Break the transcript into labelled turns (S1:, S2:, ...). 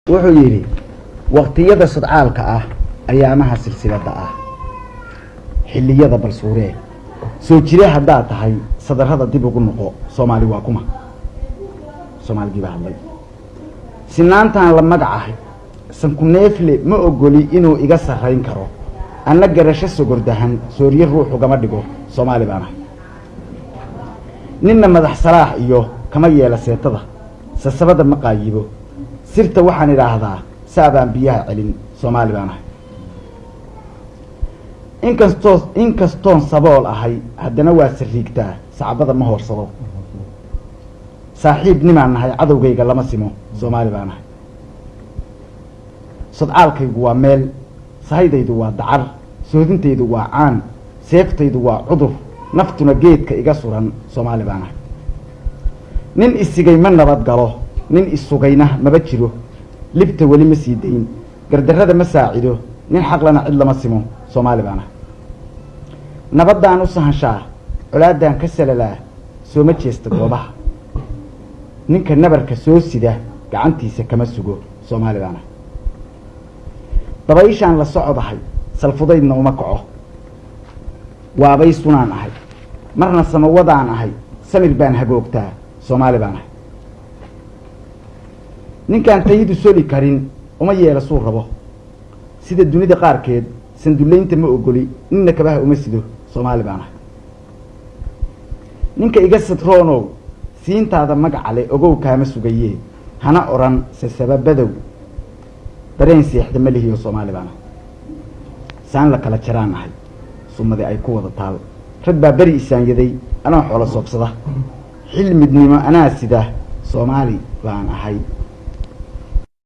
S1: Wuxuu yidhi: waqtiyada sodcaalka ah, ayaamaha silsiladda ah, xilliyada balsuuree soo jire haddaad tahay, sadarrada dib ugu noqo. Soomaali waa kuma? Soomaaligii baa hadlay. Sinaantaan la magacahay, sankuneefle ma ogoli inuu iga sarrayn karo. Anna garasho sogordahan soorye ruux ugama dhigo. Soomaali baan ahay. Ninna madax salaax iyo kama yeela seetada, sasabada ma qaayibo. Sirta waxaan idhaahdaa saabaan biyaha celin. Soomaali baan ahay. Inkastoon sabool ahay, haddana waa sariigtaa, sacbada ma hoorsado. Saaxiib nimaan nahay cadowgayga lama simo. Soomaali baan ahay. Sodcaalkaygu waa meel, sahaydaydu waa dacar, soodintaydu waa caan, seeftaydu waa cudur, naftuna geedka iga suran. Soomaali baan ahay. Nin isigay ma nabad galo, nin isugayna maba jiro. Libta weli ma sii dayn, gardarrada ma saacido, nin xaqlana cid lama simo. Soomaali baan ahay. Nabaddaan u sahanshaa, colaaddaan ka salalaa, sooma jeesta goobaha. Ninka nabarka soo sida gacantiisa kama sugo. Soomaali baan ahay. Dabayshaan la socodahay, salfudaydna uma kaco. Waabay sunaan ahay, marna samawadaan ahay, samir baan hagoogtaa. Soomaali baan ahay. Ninkaan tayidu soli karin uma yeela suu rabo. Sida dunida qaarkeed sandullaynta ma ogoli, ninna kabaha uma sido. Soomaali baan ahay. Ninka iga sadroonow, siintaada magacale ogow kaama sugayee, hana odhan sasababadow dareen seexda ma lihiyo. Soomaali baan ahay. Saan la kala jaraan ahay, sumadi ay ku wada taal. Rag baa beri isaanyaday anoo xoolo soobsada. Xil midnimo anaa sida. Soomaali baan ahay.